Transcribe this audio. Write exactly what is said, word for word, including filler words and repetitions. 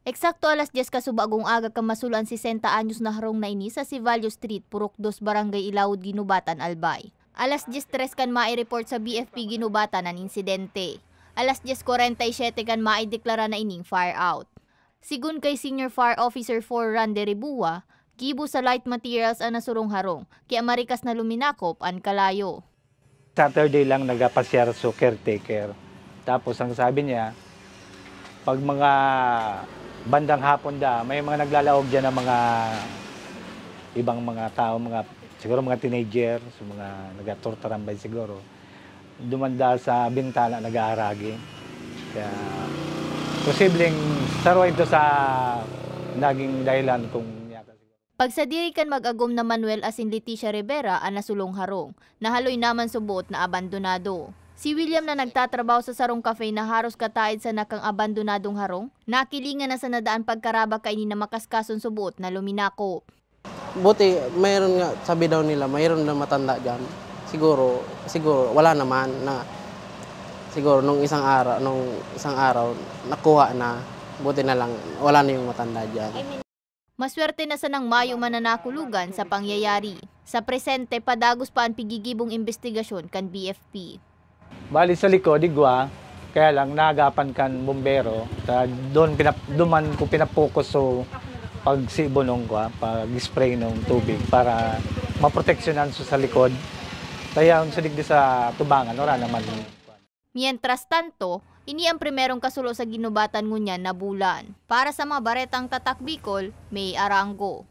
Eksakto alas dyes kasubagong aga kan masul-an sesenta anyos na harong na ini sa Sivalyo Street, Purok dos, Barangay Ilawod, Guinobatan, Albay. Alas dyes tres kan mai-report sa B F P Guinobatan an insidente. Alas dyes kwarenta y siyete kan maideklara na ining fire out. Sigon kay Senior Fire Officer four Randy Ribua, gibo sa light materials an nasurong harong, kaya marikas na luminakop an kalayo. Saturday lang nagapasyar so caretaker. Tapos ang sabi niya, pag mga bandang hapon da, may mga naglalaog diyan ng mga ibang mga tao, mga, siguro mga teenager, so mga nagaturtarambay siguro. Dumanda sa bintana, nag-aaragi. Kaya posibleng saro ito sa naging dahilan kung yata siguro. Pagsadiri kan mag-agom na Manuel asin Leticia Rivera an nasulong harong, nahaloy naman subot na abandonado. Si William na nagtatrabaho sa sarong cafe na haros kataed sana kan abandonadong harong, nakilingan na sana daan pagkaraba kaini na makaskason subot na luminakop. Buti, mayroon nga, sabi daw nila, mayroon na matanda diyan. Siguro, siguro, wala naman na, siguro, nung isang araw, nung isang araw, nakuha na. Buti na lang, wala na yung matanda diyan. Maswerte na sanang mayo man na nakulugan sa pangyayari. Sa presente, padagos pa an pigigibong imbestigasyon kan B F P. Bali sa likod, igwa, kaya lang naagapan kan bombero. Sa, doon, pinap-, doon man ko pinapokus so pagsibo nung, kwa, pag-spray ng tubig para maproteksyonan so sa likod. Kaya ang sa digdi sa tubangan, wala naman. Mientras tanto, ini ang primerong kasulo sa Guinobatan ngunyan na bulan. Para sa mga baretang Tatak Bicol, May Arango.